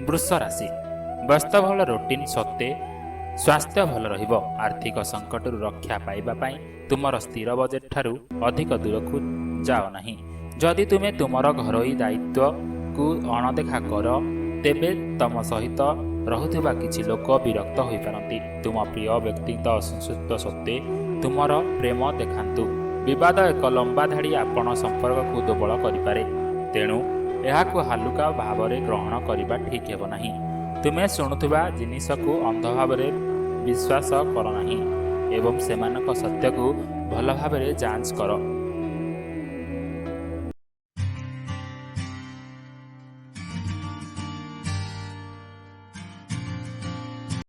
ବୃଷ ରାଶି, ବ୍ୟସ୍ତବହୁଳ ରୁଟିନ୍ ସତ୍ତ୍ୱେ ସ୍ୱାସ୍ଥ୍ୟ ଭଲ ରହିବ। ଆର୍ଥିକ ସଙ୍କଟରୁ ରକ୍ଷା ପାଇବା ପାଇଁ ତୁମର ସ୍ଥିର ବଜେଟ୍ ଠାରୁ ଅଧିକ ଦୂରକୁ ଯାଅ ନାହିଁ। ଯଦି ତୁମେ ତୁମର ଘରୋଇ ଦାୟିତ୍ୱକୁ ଅଣଦେଖା କର, ତେବେ ତମ ସହିତ ରହୁଥିବା କିଛି ଲୋକ ବିରକ୍ତ ହୋଇପାରନ୍ତି। ତୁମ ପ୍ରିୟ ବ୍ୟକ୍ତିଙ୍କ ଅସନ୍ତୁଷ୍ଟ ସତ୍ତ୍ୱେ ତୁମର ପ୍ରେମ ଦେଖାନ୍ତୁ। ବିବାଦ ଏକ ଲମ୍ବା ଧାଡ଼ି ଆପଣ ସମ୍ପର୍କକୁ ଦୁର୍ବଳ କରିପାରେ, ତେଣୁ ଏହାକୁ ହାଲୁକା ଭାବରେ ଗ୍ରହଣ କରିବା ଠିକ୍ ହେବ ନାହିଁ। ତୁମେ ଶୁଣୁଥିବା ଜିନିଷକୁ ଅନ୍ଧ ଭାବରେ ବିଶ୍ୱାସ କର ନାହିଁ ଏବଂ ସେମାନଙ୍କ ସତ୍ୟକୁ ଭଲ ଭାବରେ ଯାଞ୍ଚ କର।